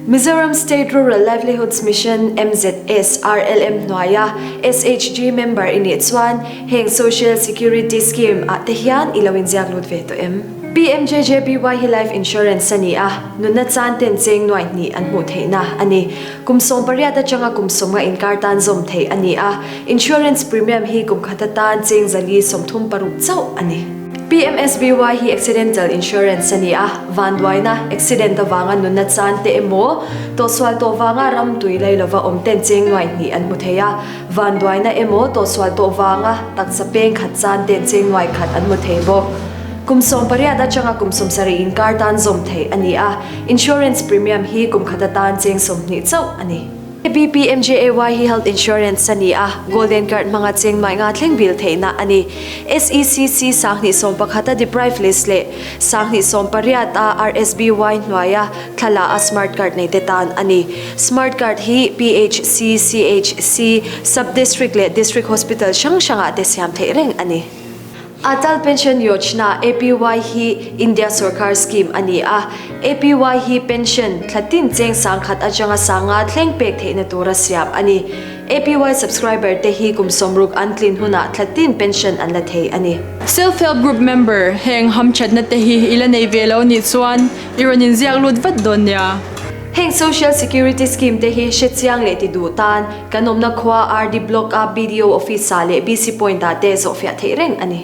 Mizoram State Rural Livelihoods Mission, MZS, RLM hnuaia SHG member i nih chuan heng Social Security Scheme ah te hian i lo inziak lut ve tawh em? PMJJBY hi life insurance a ni a, nunna chan ten cheng nuaih hnih an hmuh theihna a ni. Kum 18 atanga kum 50 inkar tan zawm theih a ni a, insurance premium hi kum khat atan cheng 436 chauh a ni. PMSBY hi accidental insurance a ni a, vanduaina, accident avanga nunna chan te emaw, tawhsual tawh vanga ram tui lei lova awm ten cheng nuaih hnih an hmu thei a, vanduaina emaw, tawhsual tawh vanga taksa peng khat chan ten cheng nuaih khat an hmu thei bawk. Kum 18 atanga kum 70 inkar tan zawm theih a ni a, insurance premium hi kum khat atan cheng 20 chauh a ni. BPMJAY hi health insurance a ni a, Golden Card hmanga cheng nuaih nga thleng bill theihna a ni. SECC 2011 a deprive list leh 2018 a RSBY hnuaia thlala a smart card nei te tan a ni. Smart card hi PHC, CHC, Sub-District leh District Hospital hrang hrangah te siam theih reng a ni. Atal Pension Yojana, APY, hi India sorkar scheme a ni a. APY hi pension thla tin cheng 1000 atanga 5000 thleng pek theihna tura siam a ni. APY subscriber te hi kum 60 an tlin hunah thla tin pension an la thei a ni. Self Help Group member heng hamthatna te hi i la nei ve lo nih chuan i rawn inziak lut vat dawn nia. Heng Social Security Scheme te hi hrechiang leh ti duh tan kan awmna khua RD Block a BDO Office ah leh BC Point ah te zawhfiah theih reng a ni.